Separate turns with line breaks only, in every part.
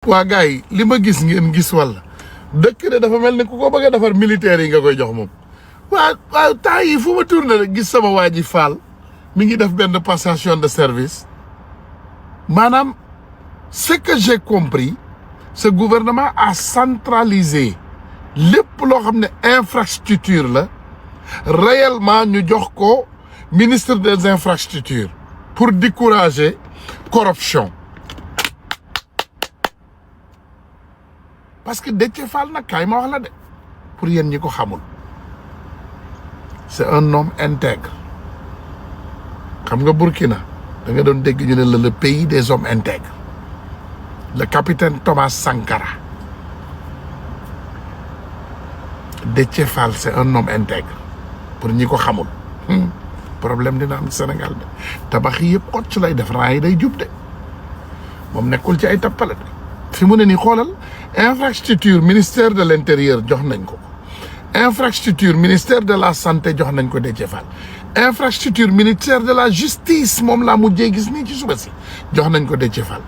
waa gars yi li ma gis ngeen gis walla dëkk de dafa mel ni ku ko bëgg a defar militaire yi nga koy jox moom waaw temps yi fu ma tourné rek gis sama waa ji Fall mi ngi def benn passation de service maanaam ce que j'ai compris ce gouvernement a centralisé lépp loo xam ne infrastructure la réellement ñu jox ko ministre des infrastructures pour décourager corruption. Parce que Déthié Fall nag kaay ma wax la de pour yéen ñi ko xamul c'est un homme intègre xam nga Burkina da nga doon dégg ñu ne la le pays des hommes intègres le capitaine Thomas Sankara Déthié Fall c'est un homme intègre pour ñi ko xamul problème dina am Sénégal de tabax yi yëpp xot ci lay def raa yi day jub de moom nekkul ci ay tappale de fi mu ne nii xoolal infrastructure ministère de l'intérieur jox nañ ko infrastructure ministère de la santé jox nañ ko Déthié Fall infrastructure ministère de la justice moom laa mujjee gis nii ci suba si jox nañ ko Déthié Fall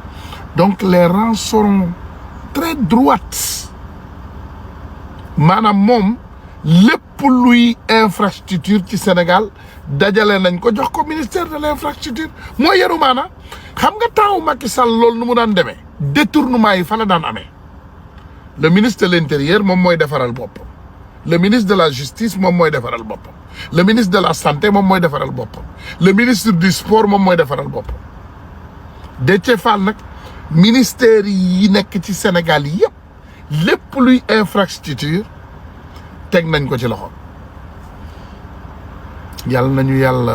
donc les rangs seront très droites maanaam moom lépp luy infrastructure ci Sénégal dajale nañ ko jox ko ministère de l'infrastructure mooy yaru maana xam nga taawu Macky Sall loolu nu mu daan demee détournement yi fa la daan amee le ministre de l'intérieur moom mooy defaral boppam le ministre de la justice moom mooy defaral boppam le ministre de la santé moom mooy defaral boppam le ministre du sport moom mooy defaral boppam Déthié Fall nag ministère yi nekk ci Sénégal yëpp lépp luy infrastructure teg nañ ko ci loxo yàlla nañu yàlla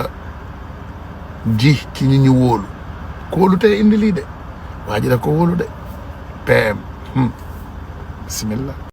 ji ci ñi ñu wóolu kóolu tey indi lii de waa ji da ko wóolu de PM bismillah